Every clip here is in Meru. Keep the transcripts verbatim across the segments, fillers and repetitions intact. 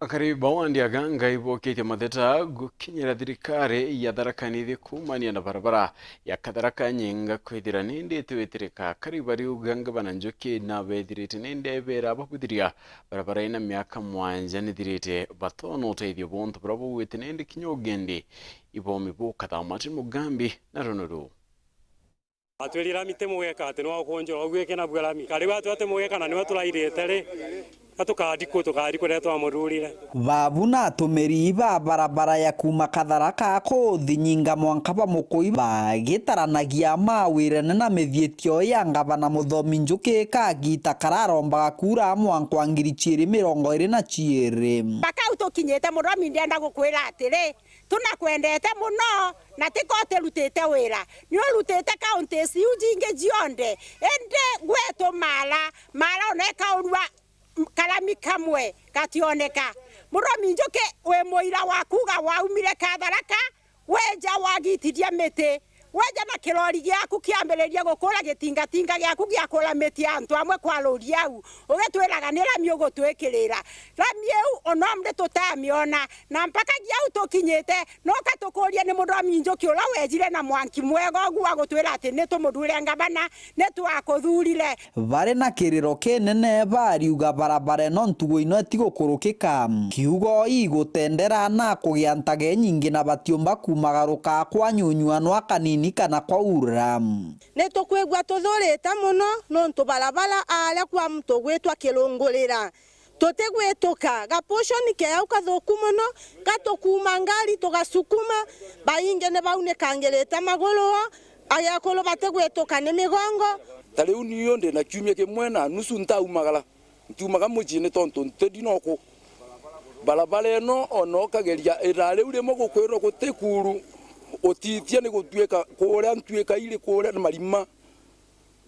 Akari ba wandi ya Ganga ibokitie matheta gukinyira thirikari ya Tharaka Nithi kuumania na barabara ya Katharaka Nyinga kwithira nindi itwitirika. Akari bariuga ngavana Njuki na bethirite nindi ebera babuthiria barabara ina miaka mwanja nithirite batona uteithio bwa untu buria bauite nindi kinya ugendi ibomi bukatha. Martin Mugambi na runo ruu. Atwirira rami ti mugeka ati niwe ukunjura, ugwike nabua rami. Kari we atwira ti mugeka na niwe turairite ri, na tukadi ku, tukadi kuria twamuthurire. Babu na atumiri ba barabara ya kuuma Katharaka kuthi Nyinga mwanka ba Mukui bagitaranagia mawirene na mithiitio ya ngavana Muthomi Njuki kagita kararombaga kura mwanka wa ngiri ciiri mirongo iri na ciiri. Mpaka u tukinyite, Muthomi, ndienda gukwira atiri, tunakwendete mono, na ti ka utirutite wira, ni urutite counties iu jingi cionthe, indi gwetu Mara, Mara ona ikaurua karami kamwe gationeka. Muthomi Njuki, wi muira wa kuuga waumire Katharaka, weja wagitithia miti, weja na kirori giaku kiambiriria gukura gitingatinga giaku gia kura miti antu amwe kwa ruri au, ugitwiraga ni rami ugutwikirira. Rami iu ona umri tutamiona, na mpaka gia u tukinyite, noka tukurie ni Muthomi Njuki uria wejire na mwanki mwega ugu wa gutwira ati ni tumuthure ngavana, ni twakuthurire. Bari na kiriro kinene bariuga barabara ino ntugo ino itigukurukika. Kiugo igutendera na kugia ntage nyingi na batiumba kumagaruka kwanyunyua nwa kanini kana kwaura. Ni tukwigua tuthurite mono nontu barabara aria kwa muntu ugwitwa Kirungurira tutigwituka. Ga portion ke au kathuku mono, gatukuuma ngari tugasukuma, baingi ni baunikangirite maguru o, agekuru batigwituka ni migongo. Ta riu niu ndi na kiumia kimwe na nusu ntaumagara, ntiumaga mucii ni tontu ntidi noku. Barabara ino ona ukageria ithaa riu rimwe gukwirwa guti kuru, utitia ni gutuika kuria ntuika iri kuria na marima.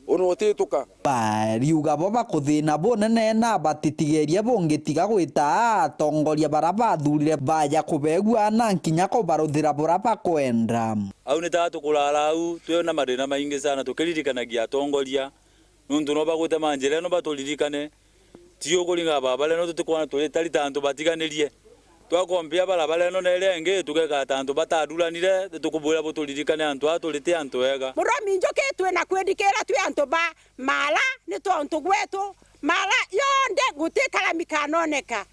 Ona utituka. Bariuga bo bakuthina bunene na batitigerie bungitiga gwita atongoria bara bathurire baja kubegua na nkinya kubaruthira bura bakwenda. Au ni ta tukurara au, twina mathina maingi sana tukiririkanagia atongoria, nontu no bagwite manjira ino baturirikane. Ti ukuringa barabara ino tutikwona turi tari ta antu batiganirie. Twakompia barabara ino na iria ingi, tugekaa ta antu bataruranire, ni tukubwira buturirikane antu aa turi ti antu ega. Muthomi Njuki, twina kwirikira twi antu ba Mara, ni tontu gwetu Mara yonthe guti karami kanoneka.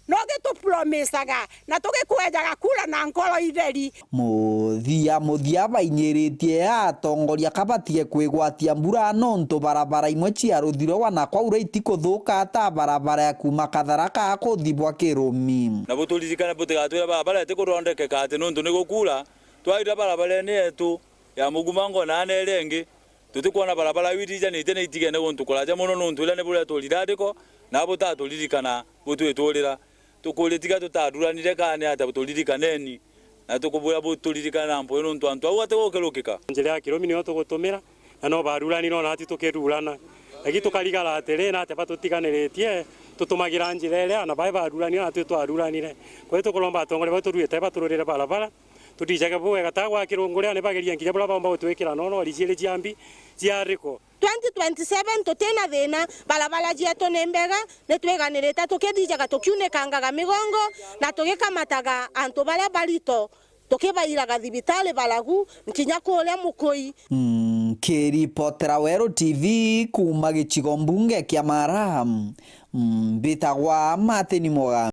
No gitupromisaga na tugikwejaga kura na nkoro itheri. Muthia muthia bainyiritie atongoria ka batige kwigwatia mbura nontu barabara imwe cia ruthiro wana kwaura itikuthuka ta barabara ya kuuma Katharaka kuthi bwa Kirumi. Na buturirikane butigatwire barabara itikuthondekeka ati nontu ni gukura, twaira barabarene yetu ya Mugumango na ana iria ingi, tutikwona barabara iu irijanite na itigene guntu kuraja mono nontu iria ni buria turirandiko na butaturirikana butwiturira. Tukuria tiga tutaruranire kana ni atia, buturirikaneni. Na tukubwira buturirikane na mpwi nontu antu au batigukirukika. Njira ya Kirumi niyo tugutumira, na no barurani no natwi tukirurana. Lakini tukarigara atiri, ni atia batutiganiritie, tutumagira njira iria ana bae barurani natwi twaruranire. Kwa hiyo tukuromba atongoria bau turuite batururire barabara, tuthijage bwega ta gwa Kirunguria ni bageria nkinya buria baumba gutwikira nono wari ciiri cia mbi cia riko. Twenty twenty-seven tutina thina, barabara cietu ni mbega, ni twiganirite tukithijaga tukiunikangaga migongo na tugikamataga antu baria barito tukibairaga thibitari baragu nkinya kuria Mukui. Nkiripotera Weru T V kuuma gicigo mbunge kia Mara, mbitagwa Martin Muga.